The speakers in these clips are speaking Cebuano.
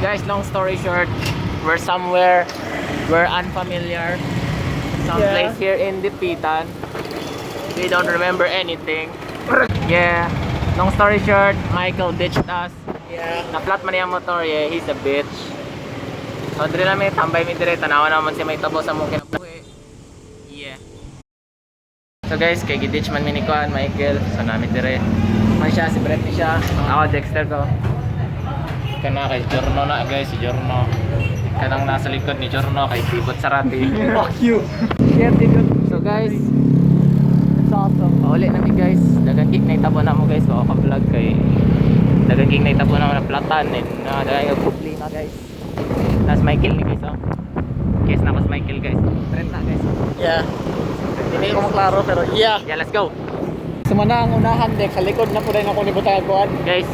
Guys, long story short, we're somewhere we're unfamiliar. Some place here in Dapitan. We don't remember anything. Yeah. Long story short, Michael ditched us. Na-flat man niyang motor, yeah, he's a bitch. So, dire lang mi, tambay mi dire, tanawa naman siya mahitabo sa among kinabuhi. Yeah. So guys, kay gi-ditch man mi ni Kuan, Michael. So naa mi dire. Man siya, si Brett ni siya. Ako, Dexter ko. Kana kay Jorno na guys, si Jorno. Kanang nasa likod ni Jorno kay Tibot Sarati. Fuck you. Shit, dude. So guys, It's awesome. pauli na mi guys. Daghang cake nahitabo namo guys, wa ka vlog kay daghang cake nahitabo namo na platan and na daghang problema guys. Nas Michael ni guys oh. Kiss na ko si Michael guys. Trend na guys. Yeah. Hindi ko maklaro pero yeah. Yeah, let's go. Sumana ang unahan dek sa likod na po din ako ni butang kuan. Guys,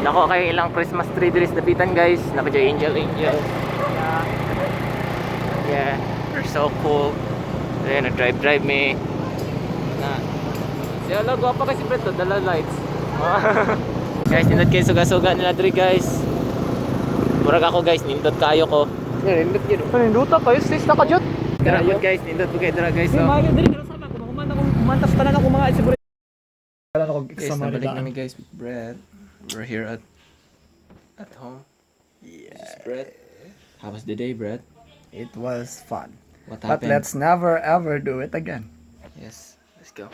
dako kay ilang Christmas tree diri sa Dapitan guys. Napa angel angel. Yeah, we're so cool. Then drive drive me. Na. Siya ala gwapa kasi Brett to, dala lights. Guys, nindot kayo suga-suga nila diri guys. Murag ako guys, nindot kayo ko. Nindot yun. Nindot kayo sis na kajut. Dira gud guys, nindot po kayo dira guys. Hey, Oh. Mario, dili ka sama ko. Mahuman ako, humantas tanan ako mga siguro. Wala na ko Guys, nabalik namin guys with Brett. We're here at home. Yeah. This is Brett. How was the day, Brett? It was fun. What But happened? let's never ever do it again. Yes, let's go.